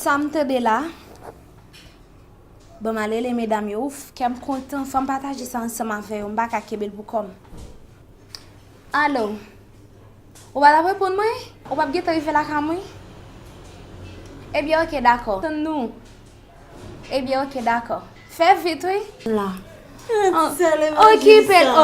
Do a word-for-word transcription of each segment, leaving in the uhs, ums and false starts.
Sa m tande la. Bon, m al rele medam yo. Ouf, kè m kontan. Fò m pataje sa ansanm avè yo. M pa ka kenbe l pou kò m. Alo? Ou pa t ap reponn mwen? Ou p ap gentan rive lakay mwen? Ebyen, oke, dakò. Tann nou. Ebyen, oke, dakò. Fè vit, wi. La. Okipe l, o,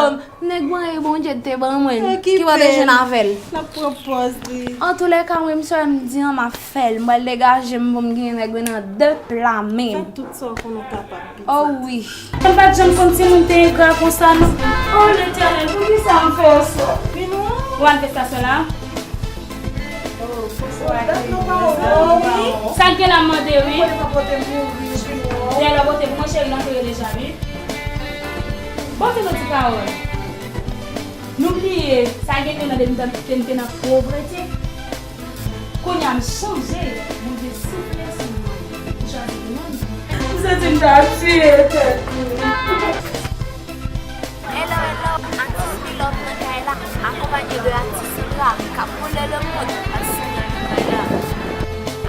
nèg mwen e Bondye te ban mwen. Ki wè te jwenn avè l. L ap pran pòz li. Antoulèka, mwen, m sè m di an, m ap fè l. M pral degaje m pou m gen nèg mwen nan de pla men. Fè tout sa w konn ou kapab, pitit. O wi. Mwen pa t janm konn timoun te engra konsa, non. O Letènèl, poukisa m fè sa? Vin wè. Ou wè manifestasyon la? Sa k gen la, m mande, wi. Dèyè lè w pote pou mwen, cheri, l antere deja, wi. Bon, se yon ti pawòl. Nou bliye, sa gen de nan depi ke n te nan povrete. Kounye a m chanje, Bondye soufle sou mwen. M chwazi pou mwen. M santi m ta tiye tèt mwen. Hello, hello, atis Bilòp nan kay la, akonpanye de atis Sandra, k ap boule lemonn, atis Sandra nan kay la.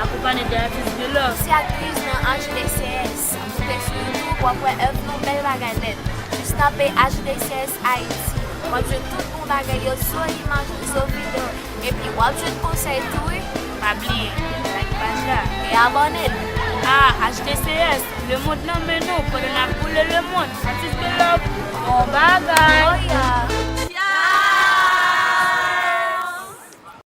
Akonpanye de atis Bilòp. Se aktris nan H D C S. Moute sou YouTube, w ap wè èv nou bèl bagay nèt. Jis tape H D C S Haiti. W ap jwenn tout bon bagay yo sou imaj, sou videyo. Epi w ap jwenn konsèy tou, wi. Pa bliye, like paj la. E abòne n. Ah, H D C S, lemonn nan men nou, pandan n ap boule lemonn. Atis Bilòp, bon bagay. Oh yeah.